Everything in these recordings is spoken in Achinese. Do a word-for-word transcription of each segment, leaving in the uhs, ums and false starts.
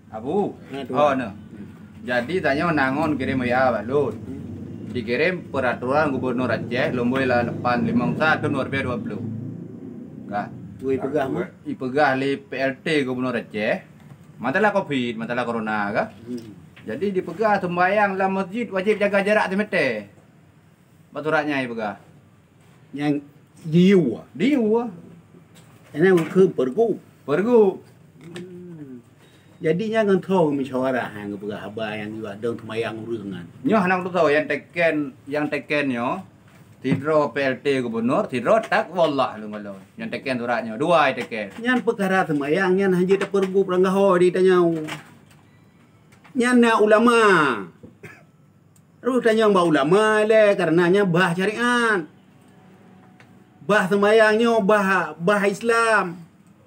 Abu, ha, tuan. Oh, nah. Jadi tanyoe na ngon kirém W A bak lôn. Hmm. Dikirém peraturan gubernur Aceh lumbôi lapan limong sa tahun dua ribu dua puluh. Ka. Woi, peugah mu? Ipeugah lé P L T gubernur Aceh. Masalah covid, masalah corona ka. Hmm. Jadi dipeugah sembahyang lam masjid wajib jaga jarak simeter. Bak surat nyan ipeugah. Nyang diyue. Diyue. Nyang keu pergub. Pergub. Hmm. Jadi nyan ngon tho musyawarah nyang geupeugah haba nyang jiwadong teumayang ureueng nyan. Nyoe hana kutusoe nyang teken, nyang teken nyoe sidroe P L T gubernur, sidroe tak wallah lôn kalon. Nyang teken surat nyoe, dua teken. Nyan peukara teumayang nyan hana jeuet tapergub ranggaho di tanyoe. Nyan na ulama. Roh tanyong bak ulama ilée, kareuna nyan bah syariat. Bah seumayang nyoe bah, bah Islam,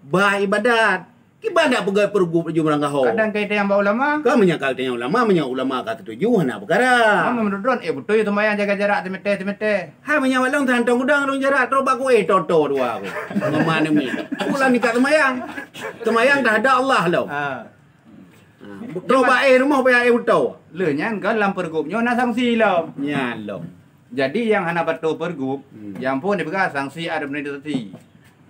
bah ibadat. Kiban dak peugah pergub laju meurangkaho. Kadang kai tanyong bak ulama. Ka meunyoe ka tanyong ulama, meunyoe ulama ka setuju hana peukara. Mama meunurot droen, eh, beutôi seumayang jaga jarak simeter-simeter. Hai meunyoe bak lôn tantong udang lôn jarak trok bak kueh toto dua ku. Mama nemi. Ulah nikah seumayang. Seumayang dah ada Allah lom. Ah. Ha, trok bak eh rumoh payah eh beutôi. Lé nyan kan lam pergub nyoe na sanksi lom. Nyan lom. Jadi nyang hana patuh pergub, hmm, nyang phon dipeugah sanksi administrasi.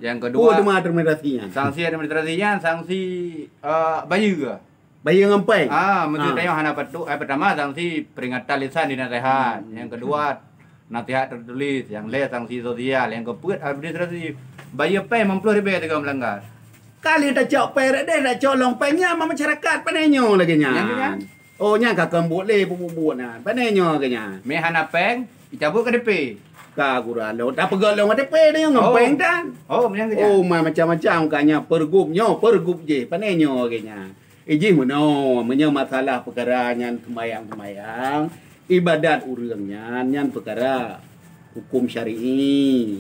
Nyang kedua, oh, teuma administrasi nyan. Sanksi administrasi nyan sanksi, eh, bayeue. Bayeue ngon péng. Ah, meusti tanyoe hana patuh, eh, pertama sanksi peringatan lisan dinasihat. Hmm. Nyang kedua, nasihat tertulis, nyang lhèe sanksi sosial, nyang keupeuet administrasi. Bayeue péng limong ploh ribèe sigoe meulanggar. Ka lheueh tacok péng rot deh, tacok lom péng nyan bak masyarakat, pane nyoe lagèe nyan. Nyan keuh nyan. Oh, nyan ka keumbuk lé buet-buet nyan. Pane nyoe lagèe nyan. Mé hana péng, icabut K T P. Ka gura lôn, tapeugöt lôn K T P nyoe ngon péng tan. Oh, nyan keuh nyan. Oh, ma-, macam-macam ka nyan, pergub nyoe, pergub jih. Pane nyoe lagèe nyan. Ijih meunoe, meunyoe masalah peukara nyan seumayang-seumayang, ibadat ureueng nyan, nyan peukara huköm syar'i.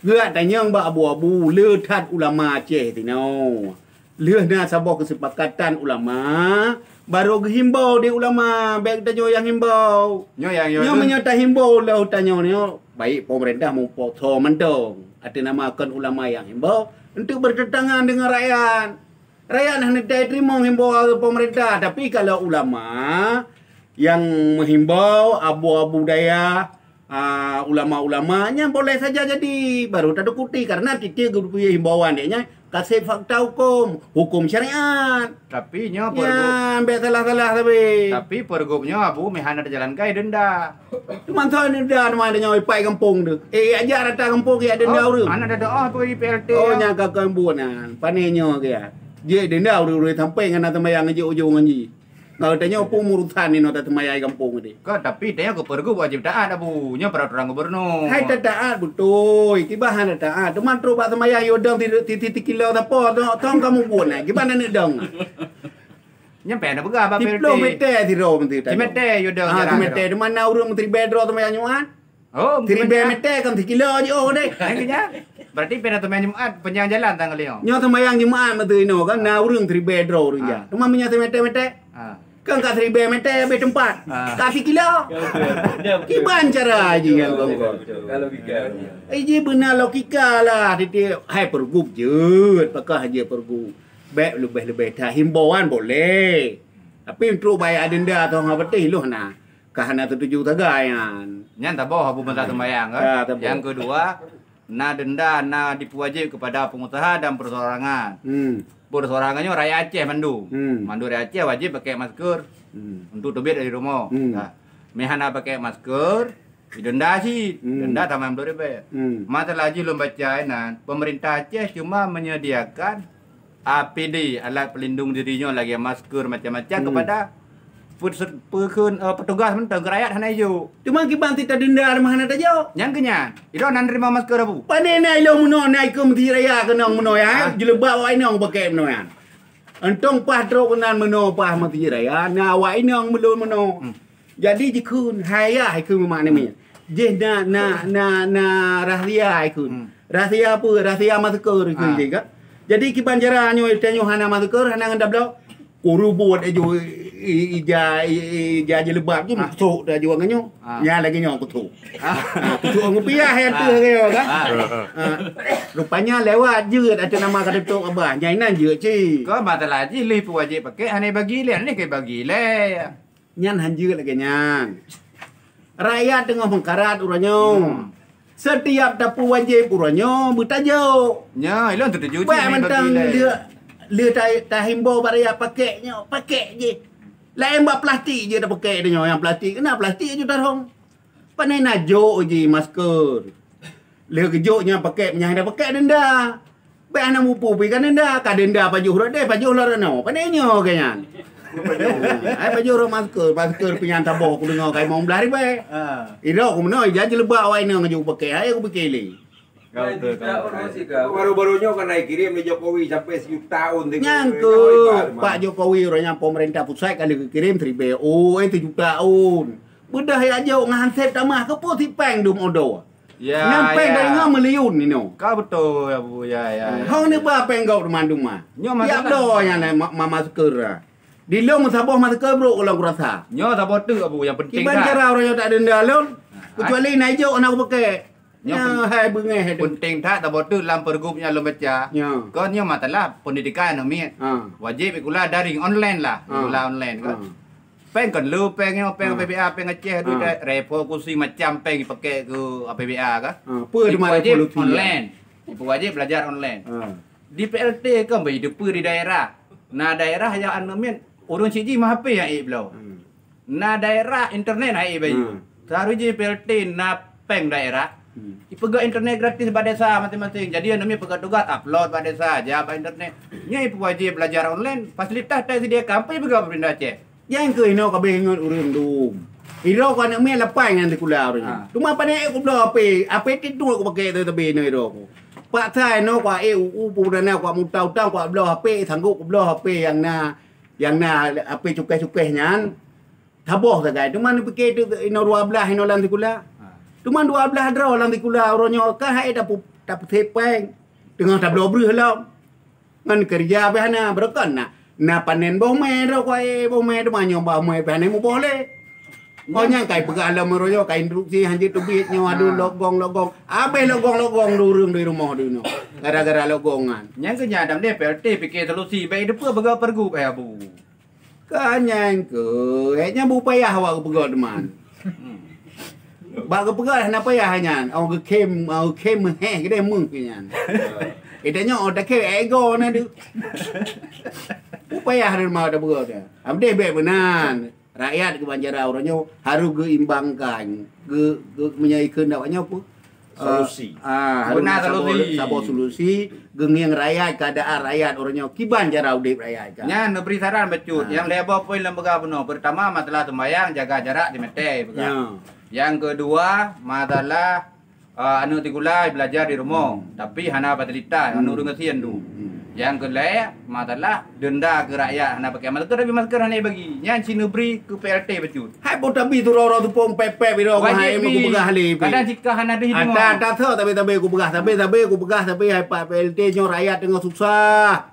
Geutanyoe bak abu-abu le that ulama Aceh sinoe. Lheueh na saboh keusepakatan ulama, barô geuhimbau di ulama, bèk tanyoe nyang himbau. Nyoe nyang, nyoe, nyoe meunyoe tahimbau lé tanyoe nyoe, baik pemerintah maupun mantong, ateueh nama kon ulama nyang himbau, untuk bertentangan dengan rakyat. Rakyat hana teurimong himbauan pemerintah, tapi kalau ulama nyang menghimbau, abu-abu dayah, ah, ulama-ulama, nyan boleh saja jadi, baru tatukuti, karena tiep-tiep geubri himbauan dek nyan kaseb fakta hukum, hukum syariat. Tapi nyoe pergub. Nyan, bèk salah-salah tapi. Tapi pergub nyoe abu meuhana teujalankan denda. Teuma soe denda teuma nyoe ipai gampông tu. Eh, ajak rata gampông ya denda ureueng. Anak dadah ah pergi P L T. Oh, nyan ka keumbun nyan. Pane nyoe ke ya. Jeuet denda ureueng-ureueng sampai ngon na seumayang jeuet ujong ngon jih. Ngon tanyoe pun urusan inoe ta seumayang gampông tadi. Ka, tapi tanyoe keu pergub wajib taat abu. Nyoe peraturan gubernur. Hai ta taat beutôi. Kiban hana taat. Teuma trok bak seumayang yue dong ti, ti, ti, ti kilo sapo. Tong, tong kamu buet nah. Kiban aneuk dong. Nyan payah na peugah bak P L T. Siploh meter sidroe meuti. Simeter yue dong. Ah, jarak simeter. Di mana ureueng meusiribèe droe seumayang Jumat? Oh, siribèe meter kan sikilo jiôh deh. Nyan keuh nyan. Berarti payah na seumayang Jumat, panjang jalan tanggal lima. Nyoe seumayang Jumat meuti inoe kan, na ureueng siribèe droe ureueng jak. Teuma meunyoe simeter-meter? Ah. Kan ka siribèe meter habéh teumpat. Ah. Ka sikilo. Ya, betul. Ya, betul. Kiban cara jih kan. Betul, betul, betul. Kalau begitu. Eh, jih beuna logika lah, tiep-tiep. Hai pergub jeuet, pakah jeuet pergub. Bèk leubeh-leubeh that himbauan boleh. Tapi untuk bayar denda atau hana beutôi, lôn hana, ka hana setuju sagai nyan. Nyan saboh abu masa seumayang, kan? Ya, saboh. Nyang keudua, na denda, na dipeuwajéb kepada pengusaha dan perseorangan. Hmm. Perseorangan nyoe rakyat Aceh mandum. Hmm. Mandum rakyat Aceh wajéb pakai masker, hmm, untuk teubiet dari rumoh. Hmm. Nah, meuhana pakai masker, denda cit. Hmm. Denda tamah limong ploh ribèe. Hmm. Masalah jih lôn baca inan, pemerintah Aceh cuma menyediakan A P D, alat pelindung diri nyoe lagèe masker macam-macam, hmm, kepada pes-, pekheun, eh, petugas mantong, keu rakyat hana ijok. Teuma kiban sit ta denda teuma hana tajok. Nyan keuh nyan. Idong na neurima masker abu. Pane na ilong meunoe na ikeu meuseujid raya keunong meunoe, ya. Ah. Jilbab awak inong pakai meunoe, ya. Entong paih trok keunan meunoe paih meuseujid raya, na awak inong meulôn meunoe. Hmm. Jadi jikheun, hai yah, hai kheun mak nami. Jih na, na, na, na rahsia hai kheun. Hmm. Rahsia apa? Rahsia masker kheun jih kan. Jadi kiban cara nyoe, tanyoe hana masker, hana ngon tabloe. Ureueng buet aju, I- ija i- i- ija jilbab je, ah, kusok dah juang nyoe. Ah. Nya lagi nyoe kusok. Ah. Ah, kusok ngon piah yang tu, ah, lagi nyoe kan. Ah. Ah. Rupanya lewat jeuet atau nama ka tutup abah. Nyai nan jeuet cit. Kau masalah jih leh peuwajib pakai, hana bagi leh, hana bagi leh. Nyan han jeuet lagèe nyan. Rakyat teungoh meukarat uroe nyoe. Hmm. Setiap tapeuwajéb uroe nyoe beutajok. Nya, ilôn setuju cit. Bak mantong lé, lé ta-, tahimbau bak rakyat pakèk nyoe, pakèk jih. Laén bak plastik jih tapakèk tanyoe, nyang plastik, na plastik jih tarhong. Pane na jok jih masker. Lheuh geujok nyan pakèk, meunyan hana pakèk denda. Bèk hana mupu pi ka denda, ka denda pajoh rot deh, pajoh lom rot noe. Pane nyoe keu nyan. Ai pajoh rot masker, masker pi nyan saboh kudeungoe ka limong blaih ribèe. Ha. Ira ku meunoe, ija jilbab awai nyoe ngeujok pakèk, hai kupike lé. Ka beutôi, ka beutôi. Baru-baru nyoe ka na kirém lé Jokowi sampai sejuta ôn. Nyang keu Pak Jokowi, ureueng nyang pemerintah pusat ka lheueh kirém siribèe ôn, eh, sejuta ôn. Beudôh ya jok ngon hansép tamah, keupeue si péng dum odo. Ya, nyang péng ya. Dari ngon meuliun inoe. Ka beutôi, Abu. Ya, ya, ya. Hong neuba péng gob teuma-teuma. Nyoe masalah. Ya, bloe nyan, eh, ma-, ma-, masker, ah. Di lôn saboh masker brok lôn kurasa. Nyoe saboh teuk, Abu, nyang penting. Kiban cara ureueng nyoe tak denda lôn? Ah. Kecuali na ijok na kupakèk. Nyoe pen-, hai beungèh tu. Penting that saboh teuk lam pergub nyang lôn baca. Ya. Kon nyoe masalah pendidikan aneuk miet. Ah. Wajéb sikula daring online lah. Ah. Sikula online kan. Ah. Péng kon le péng nyoe, péng, ah, A P B A, péng Aceh, duit, ah, revolusi macam péng jipakèk keu A P B A kan. Ah, peue di mana wajéb revolusi, ya? Online. Jipeuwajéb belajar online. Ah. Di P L T kan beu jiteupeue di daerah. Na daerah nyang aneuk miet ureueng siji meuhapé nyang ék bloe. Hmm. Na daerah internet nyang ék bayeue. Hmm. Seharusnya P L T na péng daerah. Hmm. Jipeugöt internet gratis bak desa maséng-maséng. Jadi aneuk miet peugöt tugaih upload bak desa, jak bak internet. Nyoe jipeuwajéb belajar online, fasilitas tersediakan, peue jipeugöt pemerintah Aceh. Nyang keuh inoe ka abéh ingat ureueng dum. Inoe ku aneuk miet lapan nyang sikula ureueng nyan. Ha. Cuma pane ék kubloe H P, H P tiep kupakèk teutabi inoe inoe ku. Paksa inoe ku ék u-u peureuna ku muta utang ku bloe H P, sanggob kubloe H P nyang na, nyang na H P cukéh-cukéh nyan. Saboh sagai. Cuma neupike teuk inoe dua blaih inoe lam sikula. Ha. Cuma dua blaih droe lam sikula uroe nyoe ka hai tapu-, tapeuséh péng. Teungoh tabloe breuh lom. Ngon keureuja pih hana, beureukan na. Na panen boh mè droe ku, eh, boh mè teuma nyoe boh mè pih hana muboh lé. Oh, nyang kai peugah lom uroe nyoe, kai instruksi hanjeuet teubiet nyoe, aduh, logong, logong. Abéh logong, logong di ureueng di rumoh di nyoe. Gara-gara logong nyan. Nyang keu nyan dam deh P L T pike solusi, bèk deupeue peugah pergub, eh, Abu. Ka nyang keu, eh, nyan beu payah awak geupeugah teuma. Hmm. Bak geupeugah hana payah nyan. Oh, geukhém, oh, geukhém meuheh geude meuh nyan. Kita nyoe oh, takhem ego na deuh. Beu payah teuma tapeugah dah. Abdeh bèk meunan. Rakyat keuban cara uroe nyoe harôh geuimbangkan. Geu-, geu-, meunyoe ikheun awak nyoe peue? Solusi. Ah, ah, harôh na saboh, solusi. Saboh solusi, geungieng rakyat, keuadaan rakyat uroe nyoe, kiban cara udép rakyat ka. Nyan neubri saran bacut. Ah. Nyang lhèe boh poin lôn peugah bunoe. Peurtama, masalah seumbahyang, jaga jarak, timeter peugah. Ya. Nyang keudua, masalah, ah, aneuk sikula belajar di rumoh, hmm, tapi hana fasilitas, hmm, aneuk ureueng gasien tu. Hmm. Nyang keulhèe, masalah denda keu rakyat hana pakai masker, tapi masker hana bagi. Nyan cit neubri keu P L T bacut. Hai boh tabi tu roro tupông pèp-pèp iro, wajéb hai bi. Kupeugah lé pi. Kadang jika hana deuh ata, ata tho tabi-tabi kupeugah, tabi-tabi kupeugah, tapi hai Pak P L T nyoe rakyat teungoh susah.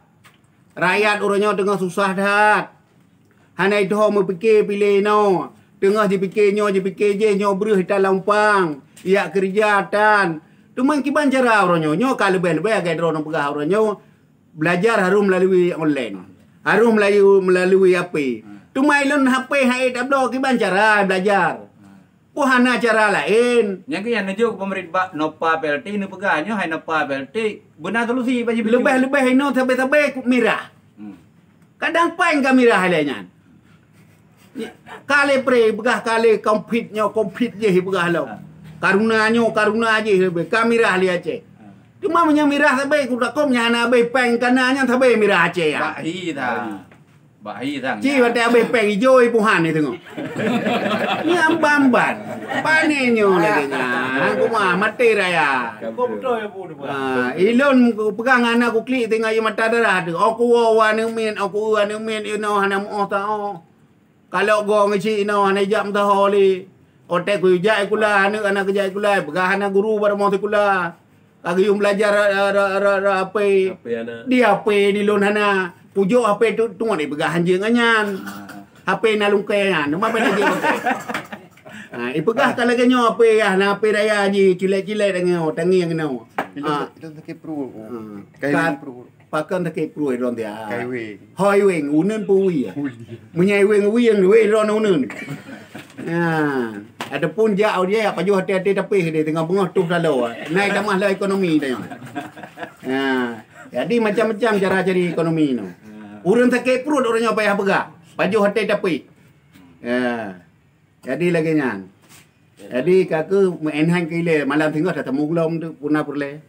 Rakyat uroe nyoe teungoh susah that. Hana itho meupike piléh inoe. Teungoh jipike nyoe, jipike jéh, nyoe breuh ita lampang. Jak keureuja tan. Teuma kiban cara uroe nyoe. Nyoe ka leubeh-leubeh lagèe droeneuh peugah uroe nyoe. Belajar harôh melalui online. Harôh melalui, melalui H P. Teuma ilôn H P hai tabloe kiban cara belajar. Peue hana cara laén. Nyang keu nyan neujok keu pemerintah bak Nopa P L T neupeugah nyoe hai Nopa P L T beuna solusi bak jih. Leubeh-leubeh inoe sabe-sabe mirah. Hmm. Kadang pain ka mirah lé nyan. Ka lé pre peugah ka lé covid nyoe covid jih peugah lom. Ha. Karuna nyoe karuna jih leubeh ka mirah lé Aceh. Ha. Cuma meunyoe mirah sabe ku takong nyan hana abéh pain kana nyan sabe mirah Aceh ya. Bak hi ta. Bak hi sang. Ci watèe abéh pain ijo ipuhan ni teungoh. Ni amban-amban. Pane nyoe lagèe nyan. Kuma maté raya. Kok beutôi ya bu. Ah, ilôn peugah ngon aneuk kuklik teungoh ie mata darah tu. Oh kuwoe aneuk miet, oh kuwoe aneuk miet inoe hana muoh ta oh. Kalok gong isi inoe hana jak meusaho lé. Otek kujak sikula aneuk, aneuk kujak sikula, peugah hana guru bak rumoh sikula. Ka geuyue belajar, eh, ra-, ra-, ra-, H P. H P hana. Di H P di lôn hana. Kujok H P tu, tu ngon dipeugah anjeung nyan. Ah. H P na lungkée nyan, teuma beda jih lungkée. Ha, ipeugah ka lagée nyoe H P yah, na H P raya jih, cilet-cilet tangieng, tangieng keunoe. Ha. Ilôn sakét pruet. Hmm. Kai Ka- weng pruet. Pakon sakét pruet droe dia. Kai weng. Hoi weng, uneun pun wie. Meunyoe weng wie, weh droe uneun. Ha. Ataupun jak dia pajoh até-até tapéh dia teungoh beungoh tuh lalu. Naik tamah lah ekonomi dia. Ha. Jadi macam-macam cara cari ekonomi tu. Ureuëng sakét pruet ureuëng nyoe payah peugah. Pajoh até tapéh. Ya. Jadi lagée nyan. Jadi ka keuh meuenhan keu ilée malam singoh tatamu gulom tu puna peureulée.